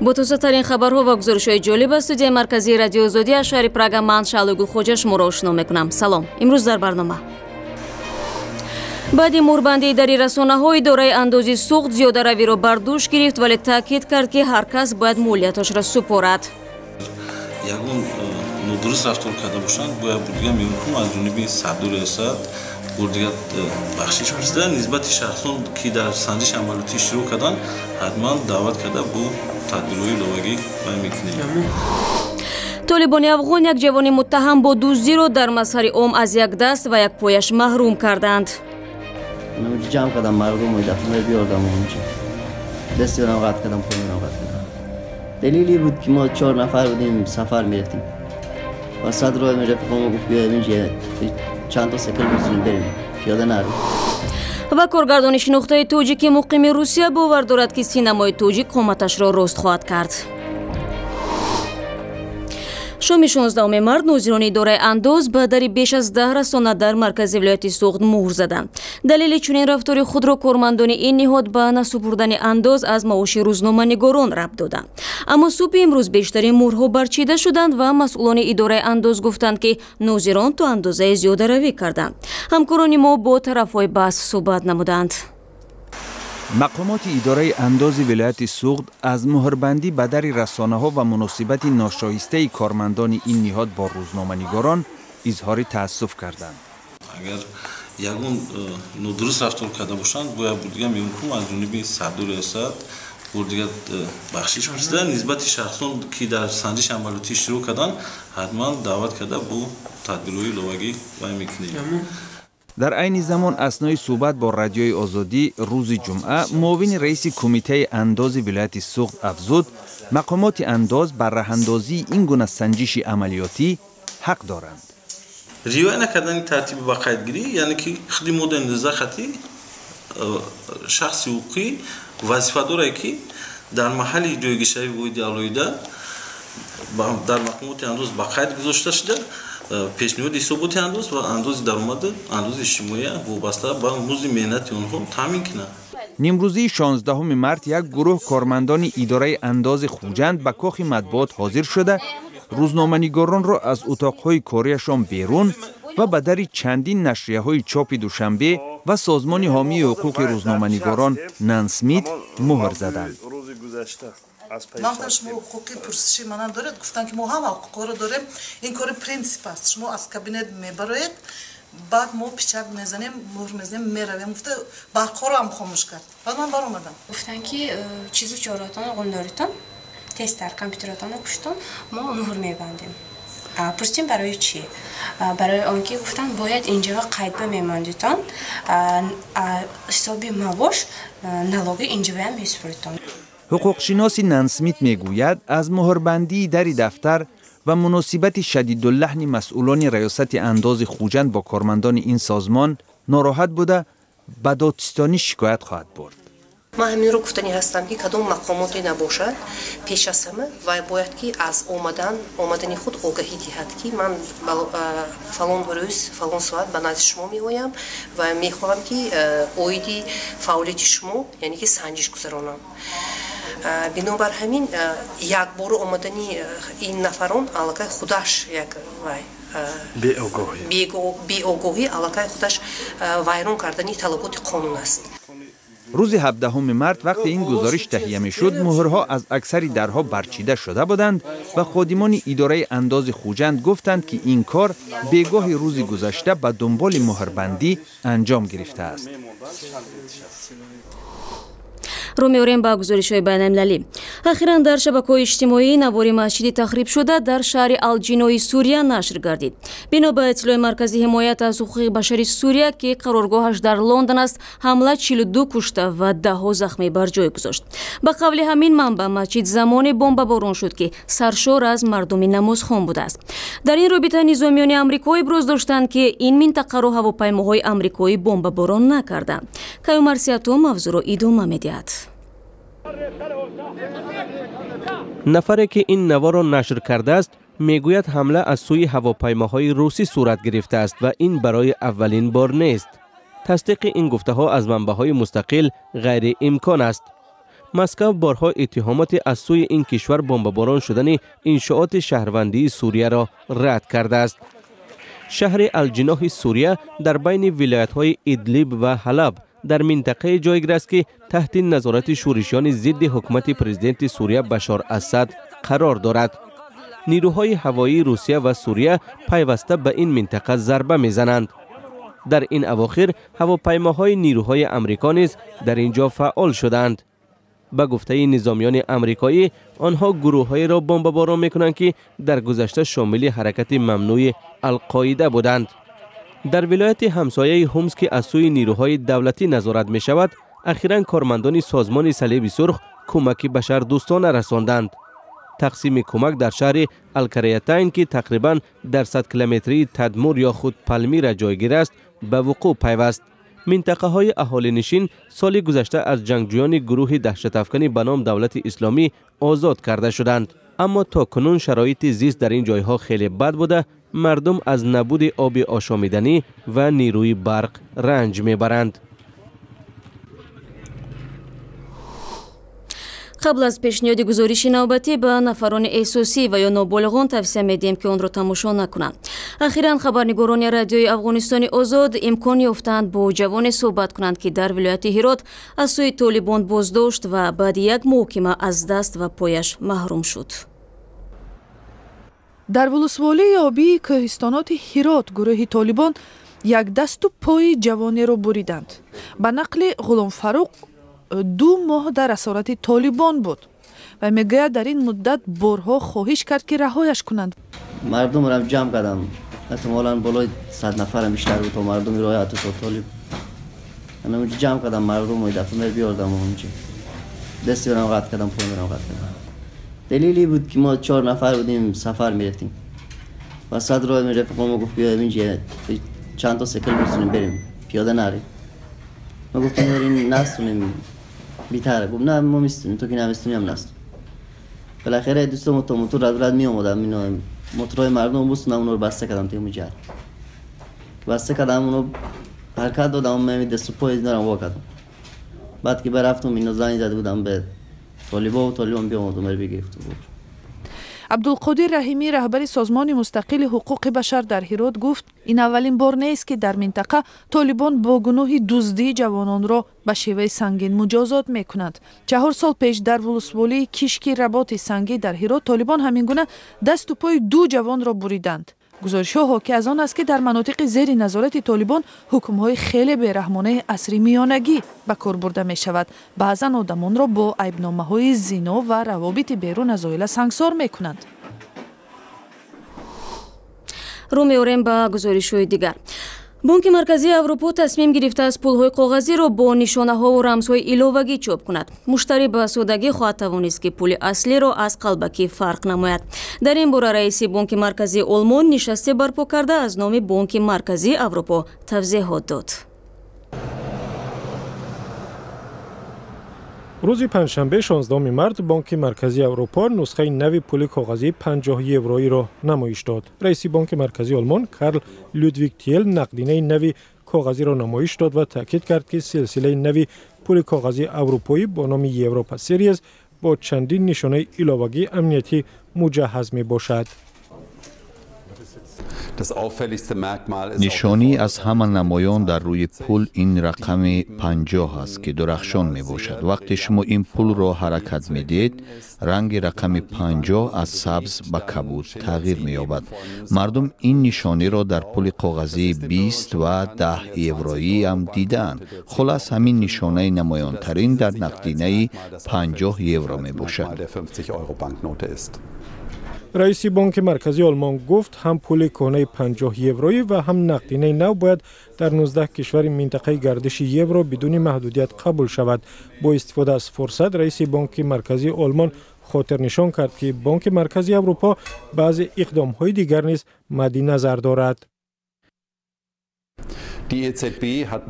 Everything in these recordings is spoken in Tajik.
Бо тозатарин хабарҳо ва гузоришҳои ҷолиб аз студияи марказии Радиои Озодӣ аз шаҳри Прага ман Шаълои Гулхоҷа шуморо ошно мекунам. Салом. Имрӯз дар барнома: баъди мӯрбандии дари расонаҳо идораи андози Суғд зиёдаравиро бар дӯш гирифт, вале таъкид кард, ки ҳар кас бояд молияташро супорад. Ягон нодуруст рафтор карда бошанд, бояд бурдига меҳукм аз ҷониби сардори риёсат бурдига бахшиш пурсида, нисбати шахсон, ки дар санҷиши амалиётӣ иштирок карданд, ҳатман даъват карда, бо тадбирҳои иловагӣ баён мекунем. Толибони афғон як ҷавони муттаҳам бо дуздиро дар мазҳари ом аз як даст ва як пояш маҳрум карданд. Ҷамъ кардам мардум, дафъа биёрдам онҷо, дасти ронам қатъ кардам, пои қатъ кардам. Далеле буд, ки мо чор нафар будем, сафар мерафтем ва сад роҳ мерафиқамо гуфт, биёем инҷа, чанд та секл бисунем, берем, пиёда нарем. Ва коргардони шинохтаи тоҷики муқими Русия бовар дорад, ки синамои тоҷик қоматашро рост хоҳад кард. Шоми 16 март нозирони идораи андоз ба дари беш аз 10 расона дар маркази вилояти Суғд муҳр заданд. Далели чунин рафтори худро кормандони ин ниҳод ба насупурдани андоз аз маоши рӯзноманигорон рабт доданд. Аммо субҳи имрӯз бештари муҳрҳо барчида шуданд ва масъулони идораи андоз гуфтанд, ки нозирон то андозае зиёдаравӣ карданд. Ҳамкорони мо бо тарафҳои баҳс суҳбат намуданд. Мақомоти идораи андози вилояти Суғд аз муҳрбандӣ ба дари расонаҳо ва муносибати ношоистаи кормандони ин ниҳод бо рӯзноманигорон изҳори таассуф карданд. Агар ягон нодуруст рафтор карда бошанд, бояд бурдига меҳукм аз ҷониби сардори риёсат бурдига бахшиш пурсида, нисбати шахсон, ки дар санҷиши амалиётӣ иштирок карданд, ҳатман даъват карда, бо тадбирҳои иловагӣ баён мекунем. Дар айни замон, аснои суҳбат бо Радиои Озодӣ рӯзи ҷумъа, муовини раиси кумитаи андози вилояти Суғд афзуд, мақомоти андоз бар раҳандозии ин гуна санҷиши амалиётӣ ҳақ доранд. Риоя накардани тартиби ба қайдгирӣ, яъне ки худи моддаи 19 хати шахси ҳуқуқӣ вазифа дорад, ки дар маҳалли ҷойгиршавии воҳиди алоҳида дар мақомоти андоз ба қайд гузошта шуда, пешниҳоди ҳисоботи андоз ва андози даромаду андози иҷтимоия вобаста ба музди меҳнати онҳо таъмин кунад. Нимрӯзии 16 март як гурӯҳ кормандони идораи андози Хуҷанд ба кохи матбуот ҳозир шуда, рӯзноманигоронро аз утоқҳои кориашон берун ва ба дари чандин нашрияҳои чопи Душанбе ва созмони ҳомии ҳуқуқи рӯзноманигорон Нансмит муҳр заданд. Ман гуфтам, шумо ҳуқуқи пурсиши мана доред? Гуфтанд, ки мо ҳама ҳуқуқҳоро дорем, ин кори принсип аст, шумо аз кабинет мебароед, баъд мо печать мезанем, муҳр мезанем, меравем, гуфта, барқҳоро ҳам хомӯш кард. Баъд ман баромадам. Гуфтанд, ки чизу чоротон ғундоритон, тезтар компютеротонро куштон, мо муҳр мебандем. Пурсидем, барои чӣ? Барои он ки, гуфтанд, бояд инҷава қайдба мемондитон, ҳисоби маош, налоги инҷаваям месупоритон. Ҳуқуқшиноси Нансмит мегӯяд, аз муҳрбандии дари дафтар ва муносибати шадидуллаҳни масъулони раёсати андози Хуҷанд бо кормандони ин созмон нороҳат буда, ба додситонӣ шикоят хоҳад бурд. Ман ҳаминро гуфтанӣ ҳастам, ки кадом мақомоте набошад, пеш аз ҳама вай бояд ки аз омадани худ огаҳӣ диҳад, ки ман фалон рӯз, фалон соат ба назди шумо меоям ва мехоҳам, ки оиди фаъолияти шумо, яъне ки санҷиш гузаронам. Бинобар ҳамин, якбора омадани ин нафарон аллакай худаш як вай беогоҳӣ, аллакай худаш вайрон кардани талаботи қонун аст. Рӯзи 17 март, вақте ин гузориш таҳия мешуд, муҳрҳо аз аксари дарҳо барчида шуда буданд ва ходимони идораи андози Хуҷанд гуфтанд, ки ин кор бегоҳи рӯзи гузашта ба дунболи муҳрбандӣ анҷом гирифтааст. Рӯ меорем ба гузоришҳои байналмилалӣ. Ахиран дар шабакаҳои иҷтимоӣ навори масҷиди тахрибшуда дар шаҳри Алҷинои Сурия нашр гардид. Бино ба иттилои Маркази ҳимоят аз ҳуқуқи башари Сурия, ки қароргоҳаш дар Лондон аст, ҳамла 42 кушта ва даҳҳо захмӣ бар ҷой гузошт. Ба қавли ҳамин манбаъ, масҷид замоне бомбаборон шуд, ки саршор аз мардуми намозхон будааст. Дар ин робита низомиёни амрико иброз доштанд, ки ин минтақаро ҳавопаймоҳои амрикоӣ бомбаборон накарданд. Каюмар Сиято мавзӯъро идома медиҳад. Нафаре, ки ин наворро нашр кардааст, мегӯяд, ҳамла аз сӯи ҳавопаймоҳои русӣ сурат гирифтааст ва ин барои аввалин бор нест. Тасдиқи ин гуфтаҳо аз манбаъҳои мустақил ғайриимкон аст. Москва борҳо иттиҳомоти аз сӯи ин кишвар бомбаборон шудани иншооти шаҳрвандии Сурияро рад кардааст. Шаҳри Алҷиноҳи Сурия дар байни вилоятҳои Идлиб ва Ҳалаб дар минтақае ҷойгир аст, ки таҳти назорати шӯришиёни зидди ҳукумати президенти Сурия Башор Асад қарор дорад. Нирӯҳои ҳавоии Русия ва Сурия пайваста ба ин минтақа зарба мезананд. Дар ин авохир ҳавопаймоҳои нирӯҳои амрико низ дар ин ҷо фаъол шуданд. Ба гуфтаи низомиёни амрикоӣ, онҳо гурӯҳҳоеро бомбаборон мекунанд, ки дар гузашта шомили ҳаракати мамнӯи Алқоида буданд. Дар вилояти ҳамсояи Ҳумс, ки аз сӯи нирӯҳои давлатӣ назорат мешавад, ахиран кормандони созмони Салиби Сурх кӯмаки башардӯстона расонданд. Тақсими кӯмак дар шаҳри Алкариятайн, ки тақрибан дар 100 километрии Тадмур ё худ Палмира ҷойгир аст, ба вуқӯъ пайваст. Минтақаҳои аҳолинишин соли гузашта аз ҷангҷӯёни гурӯҳи даҳшатафканӣ ба ном Давлати Исломӣ озод карда шуданд. Аммо то кунун шароити зист дар ин ҷойҳо хеле бад буда, мардум аз набуди оби ошомиданӣ ва нирӯи барқ ранҷ мебаранд. Қабл аз пешниҳоди гузориши навбатӣ ба нафарони эҳсосӣ ва ё ноболиғон тавсия медиҳем, ки онро тамошо накунанд. Ахиран хабарнигорони радиои Афғонистони Озод имкон ёфтанд бо ҷавоне суҳбат кунанд, ки дар вилояти Ҳирот аз сӯи толибон боздошт ва баъди як муҳокима аз даст ва пояш маҳрум шуд. Дар вулусволии обии кӯҳистоноти Ҳирот гурӯҳи толибон як дасту пои ҷавонеро буриданд. Ба нақли Ғуломфаруқ, 2 моҳ дар асорати толибон буд ва мегӯяд, дар ин муддат борҳо хоҳиш кард, ки раҳояш кунанд. Мардумро ҷамъ кардам, эҳтимолан болои 100 нафарам бештар буд, то мардуми роҳату то толиб. Ҷамъ кардам мардумро, дафъа биёрдам онҷо. Дасти мерам қатъ кардам, пой мерам қатъ кардам. Далеле буд, ки мо 4 нафар будем, сафар мерафтем. Васат роҳ рафиқам гуфт, биёем инҷа чанд та сикл бисунем, берем, пиёда нарем. Мо гуфтем, ин насунем, بی‌تره. گفت نه ما میستونیم، تو که نمیستونی هم نستون. بالاخره دوستم تو موتور رد رد می اومدم، اینا موتورهای مردم بستونم، اونو رو بسته کردم توی مجر. بسته کردم اونو حرکت دادم، من دست و پای اینا رو وا کردم. بعد که برفتم اینا زنگ زده بودم به طالبا و طالبان بیامد عمر بگرفت. Абдулқодир Раҳимӣ, раҳбари созмони мустақили ҳуқуқи башар дар Ҳирот, гуфт, ин аввалин бор нест, ки дар минтақа толибон бо гуноҳи дуздии ҷавононро ба шеваи сангин муҷозот мекунанд. 4 сол пеш дар вулусволии Кишки Работи Сангӣ дар Ҳирот толибон ҳамин гуна дасту пои 2 ҷавонро буриданд. Гузоришҳо ҳоки аз он аст, ки дар манотиқи зери назорати толибон ҳукмҳои хеле бераҳмонаи асри миёнагӣ ба кор бурда мешавад. Баъзан одамонро бо айбномаҳои зино ва равобити берун аз оила сангсор мекунанд. Рӯ меорем ба гузоришҳои дигар. Бонки Марказии Аврупо тасмим гирифтааст пулҳои коғазиро бо нишонаҳову рамзҳои иловагӣ чоп кунад. Муштарӣ ба содагӣ хоҳад тавонист, ки пули аслиро аз қалбакӣ фарқ намояд. Дар ин бора раиси Бонки Марказии Олмон нишасте барпо карда, аз номи Бонки Марказии Аврупо тавзеҳот дод. Рӯзи панҷшанбе 16 март Бонки Марказии Аврупо нусхаи нави пули коғазии 50 евроиро намоиш дод. Раиси Бонки Марказии Олмон Карл Людвиг Тиел нақдинаи нави коғазиро намоиш дод ва таъкид кард, ки силсилаи нави пули коғазии аврупоӣ бо номи Европа Сериес бо чандин нишонаи иловагии амниятӣ муҷаҳҳаз мебошад. Нишонӣ аз ҳама намоён дар рӯи пул ин рақами 50 аст, ки дурахшон мебошад. Вақте шумо ин пулро ҳаракат медиҳед, ранги рақами 50 аз сабз ба кабуд тағйир меёбад. Мардум ин нишониро дар пули коғазии 20 ва 10 евроӣ ҳам дидаанд. Хулас, ҳамин нишонаи намоёнтарин дар нақдинаи 50 евро мебошад. Раиси Бонки Марказии Олмон гуфт, ҳам пули кӯҳнаи 50 евроӣ ва ҳам нақдинаи нав бояд дар 19 кишвари минтақаи гардиши евро бидуни маҳдудият қабул шавад. Бо истифода аз фурсат, раиси Бонки Марказии Олмон хотирнишон кард, ки Бонки Марказии Аврупо баъзе иқдомҳои дигар низ мадди назар дорад.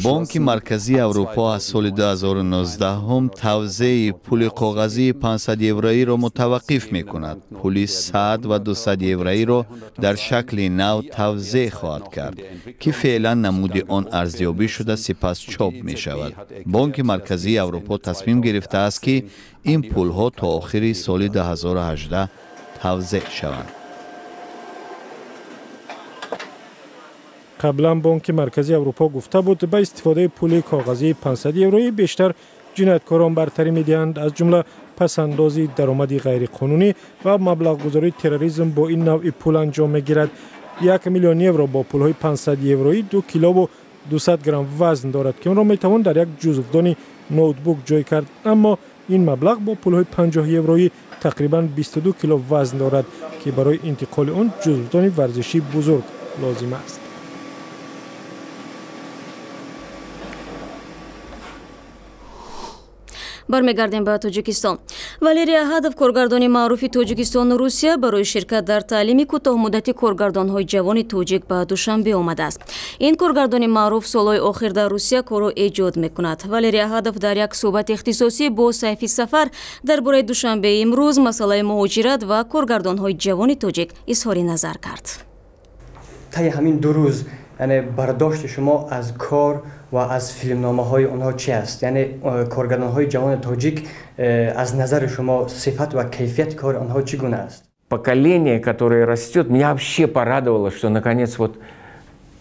Бонки Марказии Аврупо аз соли 2019 тавзеи пули коғазии 500 евроиро мутаваққиф мекунад. Пули 100 ва 200 евроиро дар шакли нав тавзеъ хоҳад кард, ки феълан намуди он арзёбӣ шуда, сипас чоп мешавад. Бонки Марказии Аврупо тасмим гирифтааст, ки ин пулҳо то охири соли 2018 тавзеъ шаванд. Қаблан Бонки Марказии Аврупо гуфта буд, ба истифодаи пули коғазии 500 евроӣ бештар ҷинояткорон бартарӣ медиҳанд, аз ҷумла пасандози даромади ғайриқонунӣ ва маблағгузории терроризм бо ин навъи пул анҷом мегирад. 1 миллион евро бо пулҳои 500 евроӣ 2 килову 200 грамм вазн дорад, ки онро метавон дар як ҷузвдони ноутбук ҷой кард. Аммо ин маблағ бо пулҳои 50 евроӣ тақрибан 22 кило вазн дорад, ки барои интиқоли он ҷузвдони варзишии бузург лозим аст. Бармегардем ба Тоҷикистон. Валерий Аҳадов, коргардони маъруфи Тоҷикистону Русия, барои ширкат дар таълими кӯтоҳмуддати коргардонҳои ҷавони тоҷик ба Душанбе омадааст. Ин коргардони маъруф солҳои охир дар Русия корро эҷод мекунад. Валерий Аҳадов дар як суҳбати ихтисосӣ бо Сайфи Сафар дар бораи Душанбеи имрӯз, масъалаи муҳоҷират ва коргардонҳои ҷавони тоҷик изҳори назар кард. Таи ҳамин 2 рӯз, яъне бардошти шумо аз кор ва аз филмномаҳои онҳо чи аст? Яъне коргардонҳои ҷавони тоҷик аз назари шумо сифат ва кайфияти кори онҳо чӣ гуна аст? Поколение, которое растет, меня вообще порадовало, что наконец вот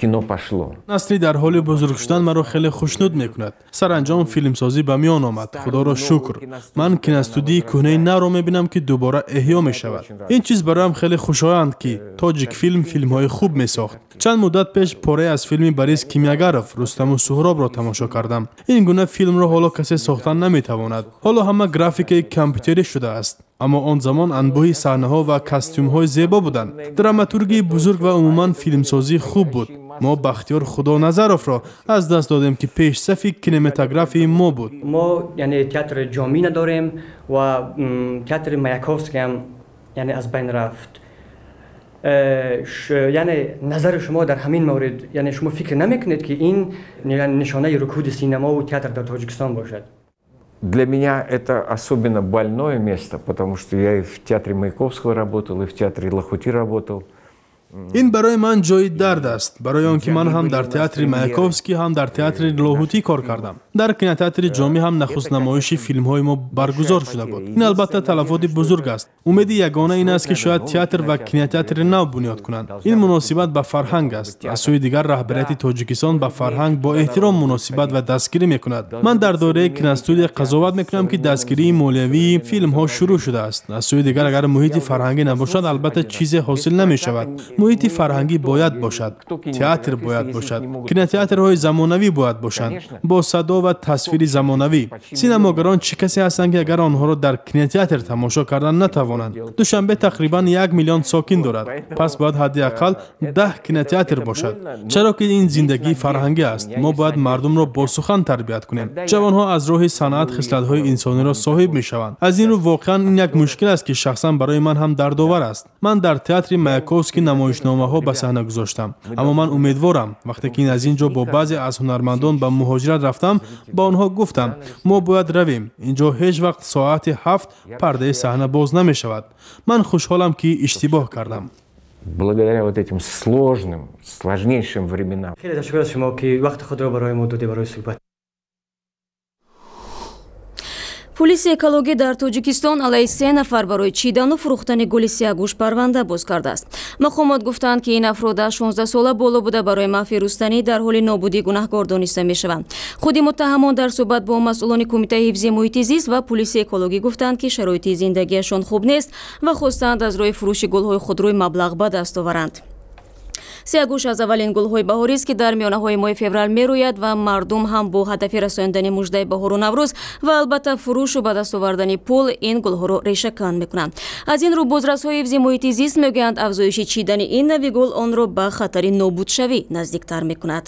кино пошло. Насли дар ҳоли бузург шудан маро хеле хушнуд мекунад. Саранҷом филмсозӣ ба миён омад. Худоро шукр. Ман киностудияи кӯҳнаи навро мебинам, ки дубора эҳё мешавад. Ин чиз бароям хеле хушоянд, ки Тоҷикфилм филмҳои хуб месохт. Чанд муддат пеш порае аз филми Борис Кимягаров «Рустаму Суҳробро» тамошо кардам. Ин гуна филмро ҳоло касе сохтан наметавонад. Ҳоло ҳама графикаи компютерӣ шудааст. Аммо он замон анбӯҳи саҳнаҳо ва костюмҳои зебо буданд. Драматургии бузург ва умуман филмсозӣ хуб буд. Мо Бахтиёр Худонаzaровро аз даст додем, ки пешсафи кинематографии мо буд. Мо яъне театри ҷомӣ надорем ва театри Маяковский ҳам яъне аз байн рафт. Яъне назари шумо дар ҳамин маврид, яъне шумо фикр намекунед, ки ин нишонаи рукуди синемаву театр дар Тоҷикистон бошад? Для меня это особенно больное место, потому что я и в театре Маяковского работал, и в театре Лахути работал. Ин барои ман ҷои дард аст, барои он ки ман ҳам дар театри Маяковский, ҳам дар театри Лоҳутӣ кор кардам. Дар кинотеатри Ҷомӣ ҳам нахуст намоиши филмҳои мо баргузор шуда буд. Ин албатта талафоти бузург аст. Умеди ягона ин аст, ки шояд театр ва кинотеатри нав бунёд кунанд. Ин муносибат ба фарҳанг аст. Аз сӯи дигар, раҳбарияти Тоҷикистон ба фарҳанг бо эҳтиром муносибат ва дастгирӣ мекунад. Ман дар доираи киностудия қазоват мекунам, ки дастгирии молиявии филмҳо шурӯъ шудааст. Аз сӯи дигар, агар муҳити фарҳангӣ набошад, албатта чизе ҳосил намешавад. Муҳити фарҳангӣ бояд бошад, театр бояд бошад, кинотеатрҳои замонавӣ бояд бошанд бо садо ва тасвири замонавӣ. Синамогарон чӣ касе ҳастанд, ки агар онҳоро дар кинотеатр тамошо кардан натавонанд? Душанбе тақрибан 1 миллион сокин дорад, пас бояд ҳадди ақал 10 кинотеатр бошад. Чаро ки ин зиндагии фарҳангӣ аст. Мо бояд мардумро бо сухан тарбият кунем. Ҷавонҳо аз роҳи санъат хислатҳои инсониро соҳиб мешаванд. Аз ин рӯ воқеан ин як мушкил аст, ки шахсан барои ман ҳам дардовар аст. Ман дар театри Маяковский намоишномаҳо ба саҳна гузоштам, аммо ман умедворам, вақте ки аз ин ҷо бо баъзе аз ҳунармандон ба муҳоҷират рафтам, ба онҳо гуфтам: мо бояд равем, ин ҷо ҳеҷ вақт соати 7 пардаи саҳна боз намешавад. Ман хушҳолам, ки иштибоҳ кардам. Благодаря вот этим сложным, сложнейшим временам. Хеле ташаккур аз шумо, ки вақти худро барои мо додед барои суҳбат. Пулиси экологӣ дар Тоҷикистон алайҳи 3 нафар барои чидану фурӯхтани гули сияҳгӯш парванда боз кардааст. Мақомот гуфтанд, ки ин афрод аз 16 сола боло буда, барои маҳви рустанӣ дар ҳоли нобудӣ гунаҳкор дониста мешаванд. Худи муттаҳамон дар суҳбат бо масъулони Кумитаи ҳифзи муҳити зист ва пулиси экологӣ гуфтанд, ки шароити зиндагиашон хуб нест ва хостанд аз роҳи фурӯши гулҳои худрӯй маблағ ба даст оваранд. Сияҳгӯш аз аввалин гулҳои баҳорист, ки дар миёнаҳои моҳи феврал мерӯяд ва мардум ҳам бо ҳадафи расондани муждаи баҳору наврӯз ва албатта фурӯшу ба даст овардани пул ин гулҳоро решакан мекунанд. Аз ин рӯ бозрасҳои ҳифзи муҳити зист мегӯянд, афзоиши чидани ин нави гул онро ба хатари нобудшавӣ наздиктар мекунад.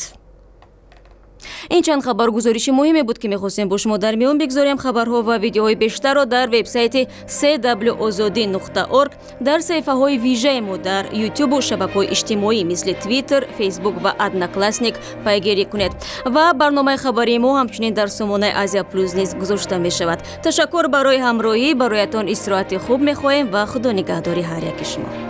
Ин чанд хабаргузориши муҳиме буд, ки мехостем бо шумо дар миён бигзорем. Хабарҳо ва видеоҳои бештарро дар вебсайти cw ozodi.org, дар саҳифаҳои вижаи мо дар Ютубу шабакаҳои иҷтимоӣ, мисли Твиттер, Фейсбук ва Одноклассник пайгирӣ кунед. Ва барномаи хабарии мо ҳамчунин дар сомонаи Азия Плюс низ гузошта мешавад. Ташаккур барои ҳамроҳӣ, бароятон истироҳати хуб мехоҳем ва Худо нигаҳдори ҳар яки шумо.